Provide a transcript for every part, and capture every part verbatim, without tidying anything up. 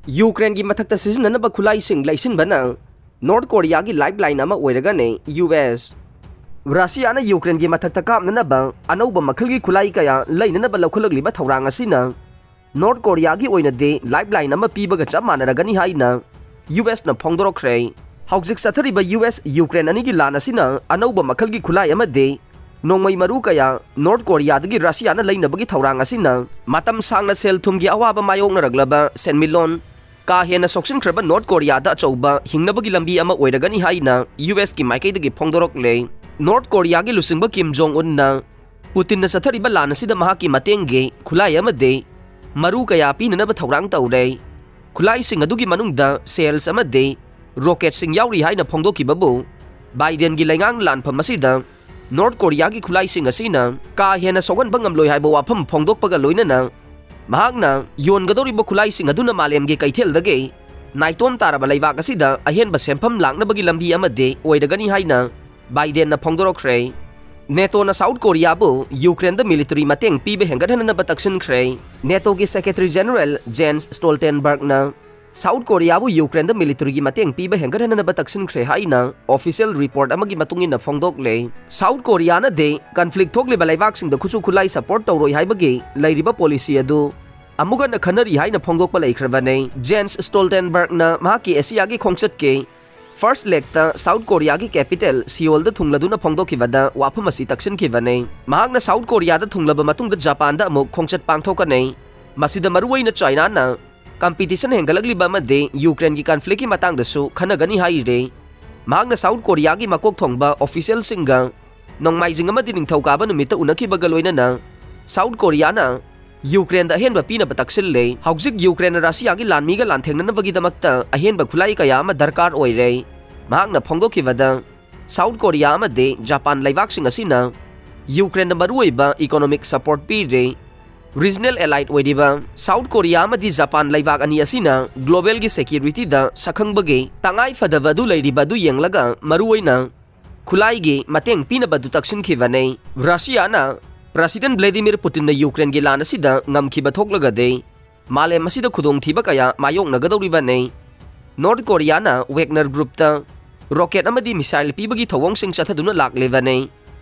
ꯌꯨꯀ꯭ꯔꯦꯟꯒꯤ ꯃꯊꯛꯇ ꯁꯤꯖꯤꯟꯅꯅꯕ ꯈꯨꯠꯂꯥꯏꯁꯤꯡ ꯂꯩꯁꯤꯟꯕꯅ ꯅꯣꯔꯠ ꯀꯣꯔꯤꯌꯥꯒꯤ ꯂꯥꯏꯐꯂꯥꯏꯟ ꯑꯃ ꯑꯣꯏꯔꯒꯅꯤ ꯌꯨ ꯑꯦꯁ꯫ ꯔꯁꯤꯌꯥꯅ ꯌꯨꯀ꯭ꯔꯦꯟꯒꯤ ꯃꯊꯛꯇ ꯀꯥꯞꯅꯅꯕ ꯑꯅꯧꯕ ꯃꯈꯜꯒꯤ ꯈꯨꯠꯂꯥꯏ ꯀꯌꯥ ꯂꯩꯅꯅꯕ ꯂꯧꯈꯠꯂꯛꯂꯤꯕ ꯊꯧꯔꯥꯡ ꯑꯁꯤꯅ ꯅꯣꯔꯠ ꯀꯣꯔꯤꯌꯥꯒꯤ ꯑꯣꯏꯅꯗꯤ ꯂꯥꯏꯐꯂꯥꯏꯟ ꯑꯃ ꯄꯤꯕꯒ ꯆꯞ ꯃꯥꯟꯅꯔꯒꯅꯤ ꯍꯥꯏꯅ ꯌꯨ ꯑꯦꯁꯅ ꯐꯣꯡꯗꯣꯔꯛꯈ꯭ꯔꯦ꯫ ꯍꯧꯖꯤꯛ ꯆꯠꯊꯔꯤꯕ ꯌꯨ ꯑꯦꯁ ꯌꯨꯀ꯭ꯔꯦꯟ ꯑꯅꯤꯒꯤ ꯂꯥꯟ ꯑꯁꯤꯅ ꯑꯅꯧꯕ ꯃꯈꯜꯒꯤ ꯈꯨꯠꯂꯥꯏ ꯑꯃꯗꯤ ꯅꯣꯡꯃꯩ ꯃꯔꯨ ꯀꯌꯥ ꯅꯣꯔꯠ ꯀꯣꯔꯤꯌꯥꯗꯒꯤ ꯔꯁꯤꯌꯥꯅ ꯂꯩꯅꯕꯒꯤ ꯊꯧꯔꯥꯡ ꯑꯁꯤꯅ ꯃꯇꯝ ꯁꯥꯡꯅ ꯁꯦꯜ ꯊꯨꯝꯒꯤ ꯑꯋꯥꯕ ꯃꯥꯌꯣꯛꯅꯔꯛꯂꯕ ꯁꯦꯟꯃꯤꯠꯂꯣꯟ ꯀꯥ ꯍꯦꯟꯅ ꯁꯣꯛꯆꯤꯟꯈ꯭ꯔꯕ ꯅꯣꯔꯠ ꯀꯣꯔꯤꯌꯥꯗ ꯑꯆꯧꯕ ꯍꯤꯡꯅꯕꯒꯤ ꯂꯝꯕꯤ ꯑꯃ ꯑꯣꯏꯔꯒꯅꯤ ꯍꯥꯏꯅ ꯌꯨ ꯑꯦꯁꯀꯤ ꯃꯥꯏꯀꯩꯗꯒꯤ ꯐꯣꯡꯗꯣꯔꯛꯂꯦ꯫ ꯅꯣꯔꯠ ꯀꯣꯔꯤꯌꯥꯒꯤ ꯂꯨꯆꯤꯡꯕ ꯀꯤꯝ ꯖꯣꯡ ꯎꯟꯅ ꯄꯨꯇꯤꯟꯅ ꯆꯠꯊꯔꯤꯕ ꯂꯥꯟ ꯑꯁꯤꯗ ꯃꯍꯥꯛꯀꯤ ꯃꯇꯦꯡꯒꯤ ꯈꯨꯠꯂꯥꯏ ꯑꯃꯗꯤ ꯃꯔꯨ ꯀꯌꯥ ꯄꯤꯅꯅꯕ ꯊꯧꯔꯥꯡ ꯇꯧꯔꯦ꯫ ꯈꯨꯠꯂꯥꯏꯁꯤꯡ ꯑꯗꯨꯒꯤ ꯃꯅꯨꯡꯗ ꯁꯦꯜꯁ ꯑꯃꯗꯤ ꯔꯣꯀꯦꯠꯁꯤꯡ ꯌꯥꯎꯔꯤ ꯍꯥꯏꯅ ꯐꯣꯡꯗꯣꯛꯈꯤꯕꯕꯨ ꯕꯥꯏꯗꯦꯟꯒꯤ ꯂꯩꯉꯥꯛꯅ ꯂꯥꯟꯐꯝ ꯑꯁꯤꯗ ꯅꯣꯔꯠ ꯀꯣꯔꯤꯌꯥꯒꯤ ꯈꯨꯠꯂꯥꯏꯁꯤꯡ ꯑꯁꯤꯅ ꯀꯥ ꯍꯦꯟꯅ ꯁꯣꯛꯍꯟꯕ ꯉꯝꯂꯣꯏ ꯍꯥꯏꯕ ꯋꯥꯐꯝ ꯐꯣꯡꯗꯣꯛꯄꯒ ꯂꯣꯏꯅꯅ ꯃꯍꯥꯛꯅ ꯌꯣꯟꯒꯗꯧꯔꯤꯕ ꯈꯨꯠꯂꯥꯏꯁꯤꯡ ꯑꯗꯨꯅ ꯃꯥꯂꯦꯝꯒꯤ ꯀꯩꯊꯦꯜꯗꯒꯤ ꯅꯥꯏꯇꯣꯝ ꯇꯥꯔꯕ ꯂꯩꯕꯥꯛ ꯑꯁꯤꯗ ꯑꯍꯦꯟꯕ ꯁꯦꯟꯐꯝ ꯂꯥꯛꯅꯕꯒꯤ ꯂꯝꯕꯤ ꯑꯃꯗꯤ ꯑꯣꯏꯔꯒꯅꯤ ꯍꯥꯏꯅ ꯕꯥꯏꯗꯦꯟꯅ ꯐꯣꯡꯗꯣꯔꯛꯈ꯭ꯔꯦ꯫ ꯅꯦꯇꯣꯅ ꯁꯥꯎꯠ ꯀꯣꯔꯤꯌꯥꯕꯨ ꯌꯨꯀ꯭ꯔꯦꯟꯗ ꯃꯤꯂꯤꯇꯔꯤ ꯃꯇꯦꯡ ꯄꯤꯕ ꯍꯦꯟꯒꯠꯍꯟꯅꯕ ꯇꯛꯁꯤꯟꯈ꯭ꯔꯦ꯫ ꯅꯦꯇꯣꯒꯤ ꯁꯦꯀ꯭ꯔꯦꯇꯔꯤ ꯖꯦꯅꯔꯦꯜ ꯖꯦꯟꯁ ꯁ꯭ꯇꯣꯜꯇꯦꯟꯕꯔꯒꯅ ꯁꯥꯎꯠ ꯀꯣꯔꯤꯌꯥꯕꯨ ꯌꯨꯀ꯭ꯔꯦꯟꯗ ꯃꯤꯂꯤꯇꯔꯤꯒꯤ ꯃꯇꯦꯡ ꯄꯤꯕ ꯍꯦꯟꯒꯠꯍꯟꯅꯕ ꯇꯛꯁꯤꯟꯈ꯭ꯔꯦ ꯍꯥꯏꯅ ꯑꯣꯐꯤꯁꯤꯌꯦꯜ ꯔꯤꯄꯣꯔꯠ ꯑꯃꯒꯤ ꯃꯇꯨꯡ ꯏꯟꯅ ꯐꯣꯡꯗꯣꯛꯂꯦ꯫ ꯁꯥꯎꯠ ꯀꯣꯔꯤꯌꯥꯅꯗꯤ ꯀꯟꯐ꯭ꯂꯤꯛ ꯊꯣꯛꯂꯤꯕ ꯂꯩꯕꯥꯛꯁꯤꯡꯗ ꯈꯨꯠꯁꯨ ꯈꯨꯠꯂꯥꯏ ꯁꯄꯣꯔꯠ ꯇꯧꯔꯣꯏ ꯍꯥꯏꯕꯒꯤ ꯂꯩꯔꯤꯕ ꯄꯣꯂꯤꯁꯤ ꯑꯗꯨ ꯑꯃꯨꯛ ꯍꯟꯅ ꯈꯟꯅꯔꯤ ꯍꯥꯏꯅ ꯐꯣꯡꯗꯣꯛꯄ ꯂꯩꯈ꯭ꯔꯕꯅꯤ꯫ ꯖꯦꯟꯁ ꯁ꯭ꯇꯣꯜꯇꯦꯟꯕꯔꯒꯅ ꯃꯍꯥꯛꯀꯤ ꯑꯦꯁꯤꯌꯥꯒꯤ ꯈꯣꯡꯆꯠꯀꯤ ꯐꯥꯔꯁ ꯂꯦꯒꯇ ꯁꯥꯎꯠ ꯀꯣꯔꯤꯌꯥꯒꯤ ꯀꯦꯄꯤꯇꯦꯜ ꯁꯤꯑꯣꯜꯗ ꯊꯨꯡꯂꯗꯨꯅ ꯐꯣꯡꯗꯣꯛꯈꯤꯕꯗ ꯋꯥꯐꯝ ꯑꯁꯤ ꯇꯛꯁꯤꯟꯈꯤꯕꯅꯤ꯫ ꯃꯍꯥꯛꯅ ꯁꯥꯎꯠ ꯀꯣꯔꯤꯌꯥꯗ ꯊꯨꯡꯂꯕ ꯃꯇꯨꯡꯗ ꯖꯄꯥꯟꯗ ꯑꯃꯨꯛ ꯈꯣꯡꯆꯠ ꯄꯥꯡꯊꯣꯛꯀꯅꯤ꯫ ꯃꯁꯤꯗ ꯃꯔꯨꯑꯣꯏꯅ ꯆꯥꯏꯅꯥꯅ ꯀꯝꯄꯤꯇꯤꯁꯟ ꯍꯦꯟꯒꯠꯂꯛꯂꯤꯕ ꯑꯃꯗꯤ ꯌꯨꯀ꯭ꯔꯦꯟꯒꯤ ꯀꯟꯐ꯭ꯂꯤꯛꯀꯤ ꯃꯇꯥꯡꯗꯁꯨ ꯈꯟꯅꯒꯅꯤ ꯍꯥꯏꯔꯤ꯫ ꯃꯍꯥꯛꯅ ꯁꯥꯎꯠ ꯀꯣꯔꯤꯌꯥꯒꯤ ꯃꯀꯣꯛ ꯊꯣꯡꯕ ꯑꯣꯐꯤꯁꯤꯌꯦꯜꯁꯤꯡꯒ ꯅꯣꯡꯃꯥꯏꯖꯤꯡ ꯑꯃꯗꯤ ꯅꯤꯡꯊꯧꯀꯥꯕ ꯅꯨꯃꯤꯠꯇ ꯎꯅꯈꯤꯕꯒ ꯂꯣꯏꯅꯅ ꯁꯥꯎꯠ ꯀꯣꯔꯤꯌꯥꯅ ꯌꯨꯀ꯭ꯔꯦꯟꯗ ꯑꯍꯦꯟꯕ ꯄꯤꯅꯕ ꯇꯛꯁꯤꯜꯂꯦ꯫ ꯍꯧꯖꯤꯛ ꯌꯨꯀ꯭ꯔꯦꯟꯅ ꯔꯁꯤꯌꯥꯒꯤ ꯂꯥꯟꯃꯤꯒ ꯂꯥꯟꯊꯦꯡꯅꯅꯕꯒꯤꯗꯃꯛꯇ ꯑꯍꯦꯟꯕ ꯈꯨꯠꯂꯥꯏ ꯀꯌꯥ ꯑꯃ ꯗꯔꯀꯥꯔ ꯑꯣꯏꯔꯦ꯫ ꯃꯍꯥꯛꯅ ꯐꯣꯡꯗꯣꯛꯈꯤꯕꯗ ꯁꯥꯎꯠ ꯀꯣꯔꯤꯌꯥ ꯑꯃꯗꯤ ꯖꯄꯥꯟ ꯂꯩꯕꯥꯛꯁꯤꯡ ꯑꯁꯤꯅ ꯌꯨꯀ꯭ꯔꯦꯟꯗ ꯃꯔꯨꯑꯣꯏꯕ ꯏꯀꯣꯅꯣꯃꯤꯛ ꯁꯄꯣꯔꯠ ꯄꯤꯔꯦ꯫ ꯔꯤꯖꯅꯦꯜ ꯑꯦꯂꯥꯏꯠ ꯑꯣꯏꯔꯤꯕ ꯁꯥꯎꯠ ꯀꯣꯔꯤꯌꯥ ꯑꯃꯗꯤ ꯖꯄꯥꯟ ꯂꯩꯕꯥꯛ ꯑꯅꯤ ꯑꯁꯤꯅ ꯒ꯭ꯂꯣꯕꯦꯜꯒꯤ ꯁꯦꯀ꯭ꯌꯨꯔꯤꯇꯤꯗ ꯁꯛꯈꯪꯕꯒꯤ ꯇꯉꯥꯏ ꯐꯗꯕ ꯑꯗꯨ ꯂꯩꯔꯤꯕ ꯑꯗꯨ ꯌꯦꯡꯂꯒ ꯃꯔꯨꯑꯣꯏꯅ ꯈꯨꯠꯂꯥꯏꯒꯤ ꯃꯇꯦꯡ ꯄꯤꯅꯕꯗꯨ ꯇꯛꯁꯤꯟꯈꯤꯕꯅꯤ꯫ ꯔꯁꯤꯌꯥꯅ ꯄ꯭ꯔꯁꯤꯗꯦꯟ ꯚ꯭ꯂꯦꯗꯤꯃꯤꯔ ꯄꯨꯇꯤꯟꯅ ꯌꯨꯀ꯭ꯔꯦꯟꯒꯤ ꯂꯥꯟ ꯑꯁꯤꯗ ꯉꯝꯈꯤꯕ ꯊꯣꯛꯂꯒꯗꯤ ꯃꯥꯂꯦꯝ ꯑꯁꯤꯗ ꯈꯨꯗꯣꯡꯊꯤꯕ ꯀꯌꯥ ꯃꯥꯌꯣꯛꯅꯒꯗꯧꯔꯤꯕꯅꯤ꯫ ꯅꯣꯔꯠ ꯀꯣꯔꯤꯌꯥꯅ ꯋꯦꯒꯅꯔ ꯒ꯭ꯔꯨꯞꯇ ꯔꯣꯀꯦꯠ ꯑꯃꯗꯤ ꯃꯤꯁꯥꯏꯜ ꯄꯤꯕꯒꯤ ꯊꯧꯑꯣꯡꯁꯤꯡ ꯆꯠꯊꯗꯨꯅ ꯂꯥꯛꯂꯤꯕꯅꯤ꯫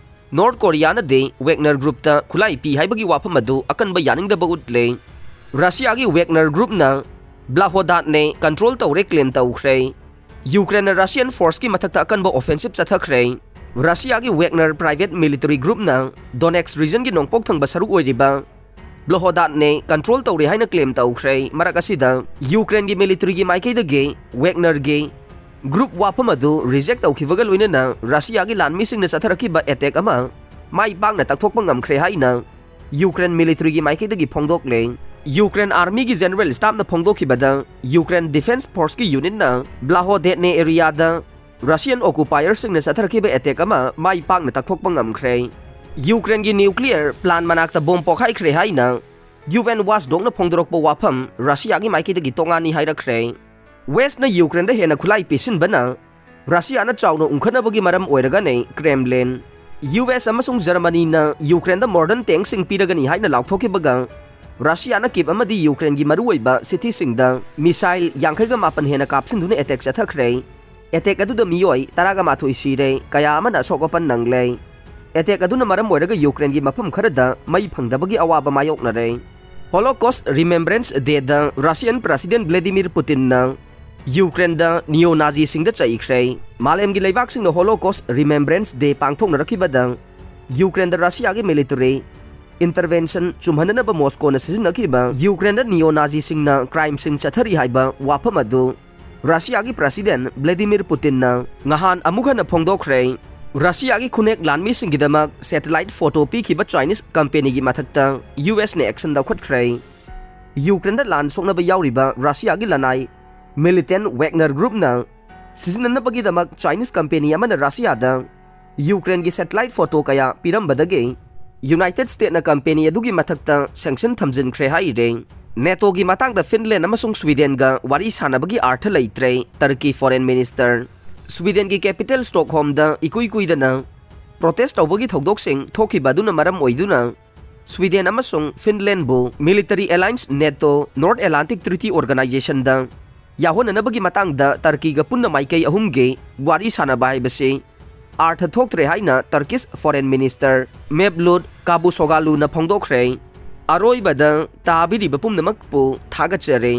ꯅꯣꯔꯠ ꯀꯣꯔꯤꯌꯥꯅꯗꯤ ꯋꯦꯒꯅꯔ ꯒ꯭ꯔꯨꯞꯇ ꯈꯨꯠꯂꯥꯏ ꯄꯤ ꯍꯥꯏꯕꯒꯤ ꯋꯥꯐꯝ ꯑꯗꯨ ꯑꯀꯟꯕ ꯌꯥꯅꯤꯡꯗꯕ ꯎꯠꯂꯦ꯫ ꯔꯁꯤꯌꯥꯒꯤ ꯋꯦꯒꯅꯔ ꯒ꯭ꯔꯨꯞꯅ ꯕ꯭ꯂꯥꯍꯣꯗꯥꯠꯅꯦ ꯀꯟꯇ꯭ꯔꯣꯜ ꯇꯧꯔꯦ ꯀ꯭ꯂꯦꯝ ꯇꯧꯈ꯭ꯔꯦ꯫ ꯌꯨꯀ꯭ꯔꯦꯟꯅ ꯔꯁꯤꯌꯥꯟ ꯐꯣꯔꯁꯀꯤ ꯃꯊꯛꯇ ꯑꯀꯟꯕ ꯑꯣꯐꯦꯟꯁꯤꯞ ꯆꯠꯊꯈ꯭ꯔꯦ꯫ ꯔꯁꯤꯌꯥꯒꯤ ꯋꯦꯒꯅꯔ ꯄ꯭ꯔꯥꯏꯚꯦꯠ ꯃꯤꯂꯤꯇꯔꯤ ꯒ꯭ꯔꯨꯞꯅ ꯗꯣꯅꯦꯠꯁ ꯔꯤꯖꯟꯒꯤ ꯅꯣꯡꯄꯣꯛ ꯊꯪꯕ ꯁꯔꯨꯛ ꯑꯣꯏꯔꯤꯕ ꯕ꯭ꯂꯣꯍꯣꯗꯥꯠꯅꯦ ꯀꯟꯇ꯭ꯔꯣꯜ ꯇꯧꯔꯦ ꯍꯥꯏꯅ ꯀ꯭ꯂꯦꯝ ꯇꯧꯈ꯭ꯔꯦ꯫ ꯃꯔꯛ ꯑꯁꯤꯗ, ꯌꯨꯀ꯭ꯔꯦꯟꯒꯤ ꯃꯤꯂꯤꯇꯔꯤꯒꯤ ꯃꯥꯏꯀꯩꯗꯒꯤ ꯋꯦꯒꯅꯔꯒꯤ ꯒ꯭ꯔꯨꯞ ꯋꯥꯐꯝ ꯑꯗꯨ ꯔꯤꯖꯦꯛ ꯇꯧꯈꯤꯕꯒ ꯂꯣꯏꯅꯅ ꯔꯁꯤꯌꯥꯒꯤ ꯂꯥꯟꯃꯤꯁꯤꯡꯅ ꯆꯠꯊꯔꯛꯈꯤꯕ ꯑꯦꯇꯦꯛ ꯑꯃ ꯃꯥꯏ ꯄꯥꯛꯅ ꯇꯛꯊꯣꯛꯄ ꯉꯝꯈ꯭ꯔꯦ ꯍꯥꯏꯅ ꯌꯨꯀ꯭ꯔꯦꯟ ꯃꯤꯂꯤꯇꯔꯤꯒꯤ ꯃꯥꯏꯀꯩꯗꯒꯤ ꯐꯣꯡꯗꯣꯛꯂꯦ꯫ ꯌꯨꯀ꯭ꯔꯦꯟ ꯑꯥꯔꯃꯤꯒꯤ ꯖꯦꯅꯔꯦꯜ ꯁ꯭ꯇꯥꯐꯅ ꯐꯣꯡꯗꯣꯛꯈꯤꯕꯗ, ꯌꯨꯀ꯭ꯔꯦꯟ ꯗꯤꯐꯦꯟꯁ ꯐꯣꯔꯁꯀꯤ ꯌꯨꯅꯤꯠꯅ ꯕ꯭ꯂꯥꯍꯣꯗꯦꯠꯅꯦ ꯑꯦꯔꯤꯌꯥꯗ ꯔꯁꯤꯌꯥꯟ ꯑꯣꯀꯨꯄꯥꯌꯔꯁꯤꯡꯅ ꯆꯠꯊꯔꯛꯈꯤꯕ ꯑꯦꯇꯦꯛ ꯑꯃ ꯃꯥꯏ ꯄꯥꯛꯅ ꯇꯛꯊꯣꯛꯄ ꯉꯝꯈ꯭ꯔꯦ꯫ ꯌꯨꯀ꯭ꯔꯦꯟꯒꯤ ꯅ꯭ꯌꯨꯀ꯭ꯂꯤꯌꯔ ꯄ꯭ꯂꯥꯟ ꯃꯅꯥꯛꯇ ꯕꯣꯝ ꯄꯣꯈꯥꯏꯈ꯭ꯔꯦ ꯍꯥꯏꯅ ꯌꯨ ꯑꯦꯟ ꯋꯥꯆꯗꯣꯒꯅ ꯐꯣꯡꯗꯣꯔꯛꯄ ꯋꯥꯐꯝ ꯔꯁꯤꯌꯥꯒꯤ ꯃꯥꯏꯀꯩꯗꯒꯤ ꯇꯣꯉꯥꯟꯅꯤ ꯍꯥꯏꯔꯛꯈ꯭ꯔꯦ꯫ ꯋꯦꯁꯅ ꯌꯨꯀ꯭ꯔꯦꯟꯗ ꯍꯦꯟꯅ ꯈꯨꯠꯂꯥꯏ ꯄꯤꯁꯤꯟꯕꯅ ꯔꯁꯤꯌꯥꯅ ꯆꯥꯎꯅ ꯎꯪꯈꯠꯅꯕꯒꯤ ꯃꯔꯝ ꯑꯣꯏꯔꯒꯅꯤ ꯀ꯭ꯔꯦꯝꯂꯤꯟ꯫ ꯌꯨ ꯑꯦꯁ ꯑꯃꯁꯨꯡ ꯖꯔꯃꯅꯤꯅ ꯌꯨꯀ꯭ꯔꯦꯟꯗ ꯃꯣꯗꯔꯟ ꯇꯦꯡꯁꯤꯡ ꯄꯤꯔꯒꯅꯤ ꯍꯥꯏꯅ ꯂꯥꯎꯊꯣꯛꯈꯤꯕꯒ, ꯔꯁꯤꯌꯥꯅ ꯀꯤꯞ ꯑꯃꯗꯤ ꯌꯨꯀ꯭ꯔꯦꯟꯒꯤ ꯃꯔꯨꯑꯣꯏꯕ ꯁꯤꯇꯤꯁꯤꯡꯗ ꯃꯤꯁꯥꯏꯜ ꯌꯥꯡꯈꯩꯒ ꯃꯥꯄꯟ ꯍꯦꯟꯅ ꯀꯥꯞꯁꯤꯟꯗꯨꯅ ꯑꯦꯇꯦꯛ ꯆꯠꯊꯈ꯭ꯔꯦ꯫ ꯑꯦꯇꯦꯛ ꯑꯗꯨꯗ ꯃꯤꯑꯣꯏ ꯇꯔꯥꯒ ꯃꯥꯊꯣꯏ ꯁꯤꯔꯦ, ꯀꯌꯥ ꯑꯃꯅ ꯑꯁꯣꯛ ꯑꯄꯟ ꯅꯪꯂꯦ꯫ ꯑꯦꯇꯦꯛ ꯑꯗꯨꯅ ꯃꯔꯝ ꯑꯣꯏꯔꯒ ꯌꯨꯀ꯭ꯔꯦꯟꯒꯤ ꯃꯐꯝ ꯈꯔꯗ ꯃꯩ ꯐꯪꯗꯕꯒꯤ ꯑꯋꯥꯕ ꯃꯥꯌꯣꯛꯅꯔꯦ꯫ ꯍꯣꯂꯣꯀꯣꯁ ꯔꯤꯃꯦꯝꯕ꯭ꯔꯦꯟꯁ ꯗꯦꯗ ꯔꯁꯤꯌꯥꯟ ꯄ꯭ꯔꯦꯁꯤꯗꯦꯟꯠ ꯚ꯭ꯂꯥꯗꯤꯃꯤꯔ ꯄꯨꯇꯤꯟꯅ ꯌꯨꯀ꯭ꯔꯦꯟꯗ ꯅꯤꯑꯣ ꯅꯥꯖꯤꯁꯤꯡꯗ ꯆꯩꯈ꯭ꯔꯦ꯫ ꯃꯥꯂꯦꯝꯒꯤ ꯂꯩꯕꯥꯛꯁꯤꯡꯅ ꯍꯣꯂꯣꯀꯣꯁ ꯔꯤꯃꯦꯝꯕ꯭ꯔꯦꯟꯁ ꯗꯦ ꯄꯥꯡꯊꯣꯛꯅꯔꯛꯈꯤꯕꯗ ꯌꯨꯀ꯭ꯔꯦꯟꯗ ꯔꯁꯤꯌꯥꯒꯤ ꯃꯤꯂꯤꯇꯔꯤ ꯏꯟꯇꯔꯚꯦꯟꯁꯟ ꯆꯨꯝꯍꯟꯅꯅꯕ ꯃꯣꯁꯀꯣꯅ ꯁꯤꯖꯤꯟꯅꯈꯤꯕ ꯌꯨꯀ꯭ꯔꯦꯟꯗ ꯅꯤꯑꯣ ꯅꯥꯖꯤꯁꯤꯡꯅ ꯀ꯭ꯔꯥꯏꯝꯁꯤꯡ ꯆꯠꯊꯔꯤ ꯍꯥꯏꯕ ꯋꯥꯐꯝ ꯑꯗꯨ ꯔꯁꯤꯌꯥꯒꯤ ꯄ꯭ꯔꯦꯁꯤꯗꯦꯟꯠ ꯚ꯭ꯂꯥꯗꯤꯃꯤꯔ ꯄꯨꯇꯤꯟꯅ ꯉꯍꯥꯟ ꯑꯃꯨꯛ ꯍꯟꯅ ꯐꯣꯡꯗꯣꯛꯈ꯭ꯔꯦ꯫ ꯔꯁꯤꯌꯥꯒꯤ ꯈꯨꯅꯦꯛ ꯂꯥꯟꯃꯤꯁꯤꯡꯒꯤꯗꯃꯛ ꯁꯦꯇꯦꯂꯥꯏꯠ ꯐꯣꯇꯣ ꯄꯤꯈꯤꯕ ꯆꯥꯏꯅꯤꯁ ꯀꯝꯄꯦꯅꯤꯒꯤ ꯃꯊꯛꯇ ꯌꯨ ꯑꯦꯁꯅ ꯑꯦꯛꯁꯟ ꯂꯧꯈꯠꯈ꯭ꯔꯦ꯫ ꯌꯨꯀ꯭ꯔꯦꯟꯗ ꯂꯥꯟ ꯁꯣꯛꯅꯕ ꯌꯥꯎꯔꯤꯕ ꯔꯁꯤꯌꯥꯒꯤ ꯂꯅꯥꯏ ꯃꯤꯂꯤꯇꯦꯟꯠ ꯋꯦꯒꯅꯔ ꯒ꯭ꯔꯨꯞꯅ ꯁꯤꯖꯤꯟꯅꯅꯕꯒꯤꯗꯃꯛ ꯆꯥꯏꯅꯤꯁ ꯀꯝꯄꯦꯅꯤ ꯑꯃꯅ ꯔꯁꯤꯌꯥꯗ ꯌꯨꯀ꯭ꯔꯦꯟꯒꯤ ꯁꯦꯇꯦꯂꯥꯏꯠ ꯐꯣꯇꯣ ꯀꯌꯥ ꯄꯤꯔꯝꯕꯗꯒꯤ ꯌꯨꯅꯥꯏꯇꯦꯗ ꯁ꯭ꯇꯦꯠꯅ ꯀꯝꯄꯦꯅꯤ ꯑꯗꯨꯒꯤ ꯃꯊꯛꯇ ꯁꯦꯡꯁꯟ ꯊꯝꯖꯤꯟꯈ꯭ꯔꯦ ꯍꯥꯏꯔꯦ꯫ ꯅꯦꯇꯣꯒꯤ ꯃꯇꯥꯡꯗ ꯐꯤꯟꯂꯦꯟ ꯑꯃꯁꯨꯡ ꯁ꯭ꯋꯤꯗꯦꯟꯒ ꯋꯥꯔꯤ ꯁꯥꯟꯅꯕꯒꯤ ꯑꯥꯔꯊ ꯂꯩꯇ꯭ꯔꯦ, ꯇꯔꯀꯤ ꯐꯣꯔꯦꯟ ꯃꯤꯅꯤꯁꯇꯔ꯫ ꯁ꯭ꯋꯤꯗꯦꯟꯒꯤ ꯀꯦꯄꯤꯇꯦꯜ ꯁ꯭ꯇꯣꯛꯍꯣꯝꯗ ꯏꯀꯨꯏ ꯀꯨꯏꯗꯅ ꯄ꯭ꯔꯣꯇꯦꯁ ꯇꯧꯕꯒꯤ ꯊꯧꯗꯣꯛꯁꯤꯡ ꯊꯣꯛꯈꯤꯕ ꯑꯗꯨꯅ ꯃꯔꯝ ꯑꯣꯏꯗꯨꯅ ꯁ꯭ꯋꯤꯗꯦꯟ ꯑꯃꯁꯨꯡ ꯐꯤꯟꯂꯦꯟꯕꯨ military alliance NATO North Atlantic Treaty Organizationꯗ ꯌꯥꯎꯍꯟꯅꯅꯕꯒꯤ ꯃꯇꯥꯡꯗ ꯇꯔꯀꯤꯒ ꯄꯨꯟꯅ ꯃꯥꯏꯀꯩ ꯑꯍꯨꯝꯒꯤ ꯋꯥꯔꯤ ꯁꯥꯟꯅꯕ ꯍꯥꯏꯕꯁꯤ ꯑꯥꯔꯊ ꯊꯣꯛꯇ꯭ꯔꯦ ꯍꯥꯏꯅ ꯇꯔꯀꯤꯁ Foreign Minister Mevlut Cavusogluꯅ ꯐꯣꯡꯗꯣꯛꯈ꯭ꯔꯦ꯫ ꯑꯔꯣꯏꯕꯗ ꯇꯥꯕꯤꯔꯤꯕ ꯄꯨꯝꯅꯃꯛꯄꯨ ꯊꯥꯒꯠꯆꯔꯤ꯫